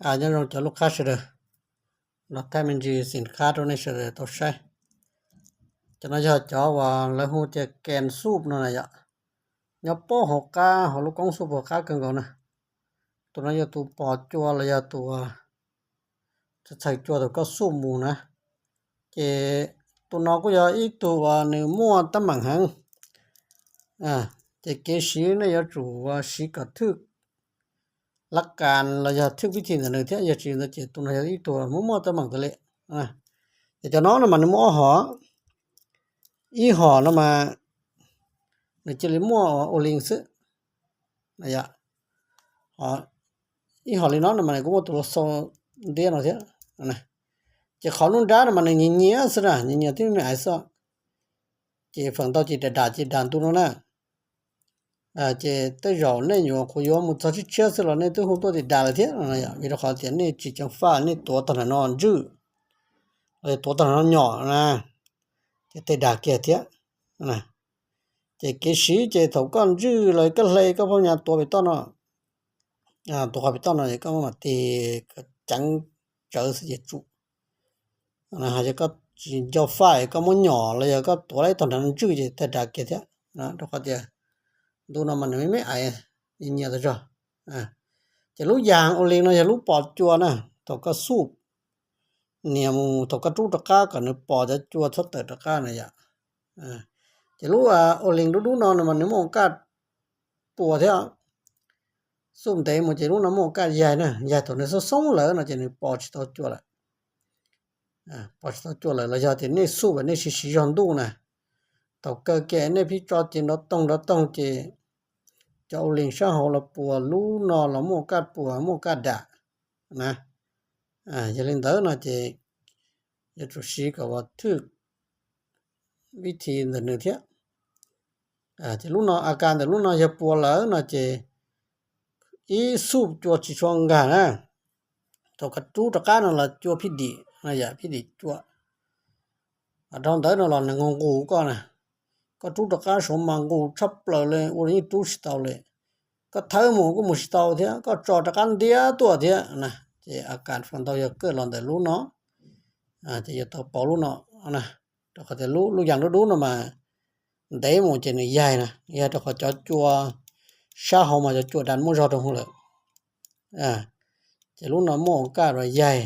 Nyob zoo cov lub qab sawv daws, los thaij me ntsis xim qab rau nej sawv daws tau saib. Cov no yog cov uas lawv hu tias ken xub no na yom. Nyob pob hauv qab, hauv lub koob xub hauv qab kawg nkaus na. Tus no yog tus pos cua los yog tus txhais cua tus koj xub mus na. Ces tus no kuj yog ib tug uas nws muaj teeb meem heev. Ces kev siv nej yuav tsum siv kom thwj lab kas los yog thwj vib thi ntawm nws thiab, yog tsis ntawd ces tus no yog ib tug muaj muaj teeb meem tas li. Ces cov no no mas nws muaj ob hom. Ib hom no mas nws cia li muaj ua li xwb. Ib hom li no no mas nws kuj muaj tus los xau ntiab no thiab. Ces qhov nruab nrab no mas nws nyias nyias xwb na, nyias nyias tib me aiv xwb. Ces feem ntau ces dam dam ces dam ntu no na. Ces tej zaum nej nyuam qhuav yuav mus txog tshiab tshiab xwb los nej twb hu tuaj tias dam lawm thiab, vim rau qhov tias nej tsis ceev faj, nej tuav tag nrho no ntswj, los tuav tag nrho no nyom na, ces tej dam kiag thiab. Ces kev siv ces thaum koj ntswj los koj hle koj phab nyas tuav pem toj no, tuav qhov pem toj no es koj mam tig ceev tsawv xwb ces tsum. Yog koj tsis nco faj koj muab nyom los yog koj tuav ib tog nrad ntswj ces tej dam kiag thiab, rau qhov tias ntu no mas nws me me aiv nyias nyias tas zog. Ces lub yas ua li no yog lub pos cua na, thaum koj xub nias mus thaum koj rub rov qab kom nws pos cov cua txhob tawm rov qab na yom. Ces lub ua li dub dub no no mas nws muaj kaj pua thiab. Xub ntev mus ces lub no muaj kaj yaig na, yaig thaum nws xoob xoob lawm no ces nws pos tsis tau cua lawm. Pos tsis tau cua lawm los yog tias nej xub nej siv siv zog ntuj na, thaum kawg kiag nej pheej tso cev nrov toog nrov toog ces cov ua li sab hauv los puas lub no los muaj kaj puas muaj kaj dam na. Yog li ntawd no ces yuav tsum siv kom ua thwj vib thi ntawm nws thiab. Ces lub no a kas ntawm lub no yog puas lawm no ces ib xub cua tsis tshua nkag na. Thaum koj rub rov qab no los cua phij dim, yam phij dim cua. Dhau ntawd no los nws nqus nqus koj na, koj rub rov qab saum mas nqus tshaj plaws li ua li yeej rub tsis tau li. Koj thawb mus kuj mus tsis tau thiab, koj tso rov qab ntiab tuaj thiab na. Ces a kas feem ntau yog kawg los ntawm lub no, ces yuav tau pauv lub no na, rau qhov tias lub yas dub dub no mas ntev mus ces nws yaig na, yaig rau qhov cov cua sab hauv mas cov cua dam muaj zog rau hauv lawm. Ces lub no muaj kaj rau yaig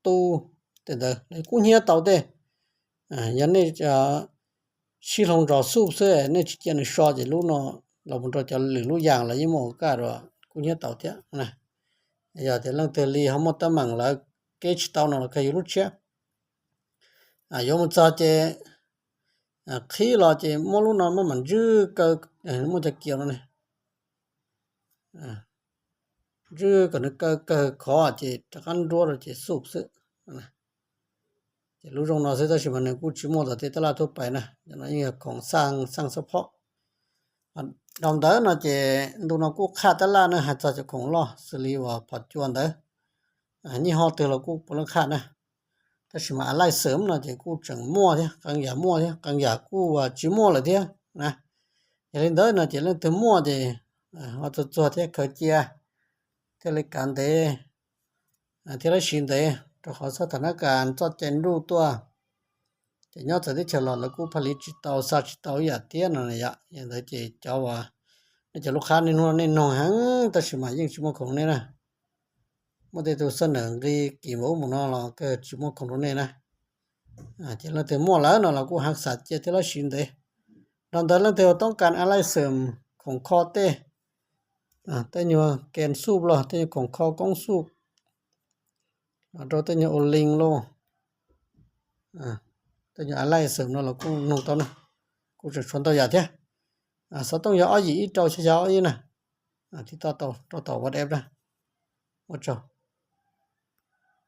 tub tej ntawd los kub hnyiab tau tej. Yog nej sib hloov zos xub xwb nej tsis cia nws so ces lub no los mus rau cov lwm lub yas los yeej muaj kaj rau kub hnyiab tau thiab. Yog tias leej twg li ho muaj teeb meem lawv keb tsis tau no los kawg yus lub tshiab. Yuav mus txog ces qhib los ces muab lub no muab mam ntswj kaw, muab cov kiaus no ne, ntswj kom nws kaw kawg khov ces rov qab nruab rau ces xub xwb. Ces lub zoo no xwb tab sis mas nws kuj tsis muaj tom tej tab laj tuaj pais na, no yeej yog khoom xaj xaj xab phob. Dhau ntawd no ces ntu no kuj qhaj tab laj na, hais txog cov khoom loj xws li uas phom cua ntawd, nyiaj ho twg los kuj puav leej qhaj na. Tab sis mas a laij xwm no ces kuj tseem muaj thiab, qee yam muaj thiab, qee yam kuj tsis muaj lawm thiab na. Yog li ntawd no ces leej twg muaj ces ho txuag txuag thiab khaws cia thiaj li kav ntev thiab lab siv ntev, rau qhov txhob tham nab kas txoj cai nruj tuaj. Ces nyob txawv teb chaws los lawv kuj pha li tsis tau xa tsis tau ib yam thiab no yom. Yog ntawd ces cov uas nej cov lub qhab niaj hnub nej noog heev tab sis mas yeej tsis muaj khoom rau nej na. Muaj tej tus xab nam nqi kim npaum ub mus no los kawg tsis muaj khoom rau nej na. Ces leej twg muaj lawm no los kuj hav xav cia thiab lab siv ntev. Dhau ntawd leej twg toob kas a laij xwm khoom kho tej, tej nyuag ken xub los tej nyuag khoom kho koob xub, rau tej nyuag ua li lauj, tej nyuag a laij xwm no los kuj noog tau na. Kuj tseem tshuav ntau yam thiab. Xov tooj yog ob yim ib rau xya xya ob ib na. Thib toj tau rau tom WhatsApp na. Ua tsaug.